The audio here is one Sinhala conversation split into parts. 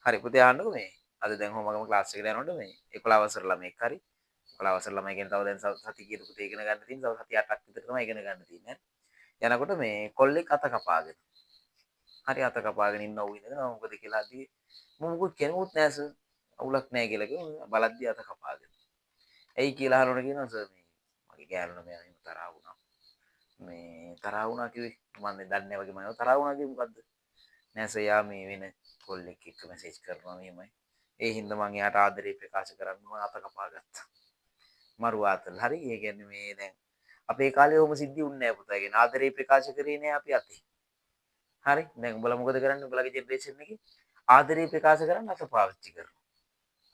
හරි පුතේ, අහන්නකෝ මේ. අද දැන් ඔහොමගම ක්ලාස් එකට යනකොට මේ 11 වසර ළමයෙක්. හරි, 11 වසර ළමයි කියන්නේ තව දැන් සති කීයද පුතේ ඉගෙන ගන්න තියෙන්නේ? තව සති 8ක් විතර තමයි ඉගෙන ගන්න තියෙන්නේ. හරි, යනකොට මේ කොල්ලෙක් අත කපාගෙන. හරි, අත කපාගෙන ඉන්න ඌ ඉඳගෙන මම මොකද කියලා අද්දි මම මොකුත් කෙනෙකුත් නෑ සර්, අවුලක් නෑ කියලා කිව්වා. බලද්දි අත කපාගෙන. ඇයි කියලා අහනකොට කියනවා සර් මේ මගේ ගෑනු ළමයා එහෙම තරහා වුණා. මේ තරහා වුණා කිව්වේ මම දන්නේ නෑ වගේ. මම තරහා වුණා කිව්වේ මොකද්ද? නෑ සර්, යා මේ වෙන කොල්ලෙක් එක්ක මැසේජ් කරනවා මෙහෙමයි. ඒ හින්දා මං එයාට ආදරේ ප්‍රකාශ කරන්න මං අත කපා ගත්තා. මරු ආතල්. හරි, ඒ කියන්නේ මේ දැන් අපේ කාලේ ඔහොම සිද්ධි වුණේ නෑ පුතා. ඒ කියන්නේ ආදරේ ප්‍රකාශ කරේ නෑ අපි අතේ. හරි, දැන් උඹලා මොකද කරන්නේ? උඹලගේ ජෙනරේෂන් එකේ ආදරේ ප්‍රකාශ කරන්න අත පාවිච්චි කරනවා.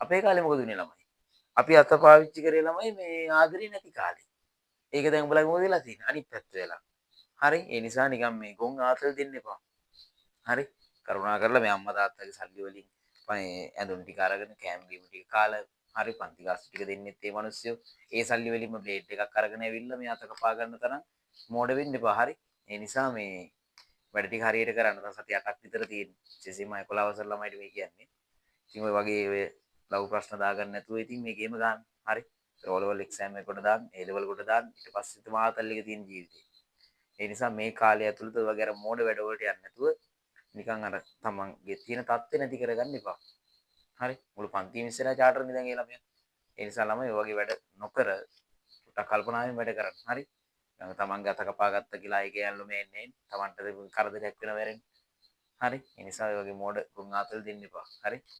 අපේ කාලේ මොකද උනේ ළමයි? අපි අත පාවිච්චි කරේ ළමයි මේ ආදරේ නැති කාලේ. ඒක දැන් උඹලගේ මොකද වෙලා තියෙන්නේ? අනිත් පැත්ත වෙලා. හරි, ඒ නිසා නිකන් මේ ගොන් ආතල් දෙන්න එපා. හරි, කරුණා කරලා මේ අම්මා තාත්තගේ සල්ලි වලින් මේ ඇඳුම් ටික අරගෙන කෑම බීම ටික කාලා, හරි, පන්ති ගාස්තු ටික දෙන්නෙත් ඒ මිනිස්සුયો. ඒ සල්ලි වලින්ම බ්ලේඩ් එකක් අරගෙන ඇවිල්ලා මේ අත කපා ගන්න තරම් මෝඩ වෙන්න එපා. හරි, ඒ නිසා මේ වැඩ ටික හරියට කරන්න. තව සති 8ක් විතර තියෙන්නේ. විශේෂයෙන්ම 11 වසර ළමයිට මේ කියන්නේ. ඉතින් ඔය වගේ ඔය ලව් ප්‍රශ්න දාගන්න නැතුව ඉතින් මේ ගේම ගන්න. හරි, ඕ ලෙවල් එක්සෑම් එකට දාන්න, ඒ ලෙවල් කොට දාන්න, ඊට පස්සේ තමයි ආතල් එක තියෙන ජීවිතේ. ඒ නිසා මේ කාලය ඇතුළත ඔය වගේ අර මෝඩ වැඩ වලට යන්නේ නැතුව නිකන් අර තමන්ගේ තියෙන තත්ත්වෙ නැති කරගන්න එපා. හරි, මුළු පන්තියම ඉස්සරහා චාටර්නේ දැන් ඒ ළමයා. ඒ නිසා ළමයි ඔය වගේ වැඩ නොකර පොඩ්ඩක් කල්පනාවෙන් වැඩ කරන්න. හරි, දැන් තමන්ගේ අත කපා ගත්ත කියලා ඒක යන්නු මේ එන්නේ තමන්ට කරදරයක් වෙනව ඇරෙන්න. හරි, ඒ නිසා ඔය වගේ මෝඩ ගොන් ආතල් දෙන්න එපා. හරි.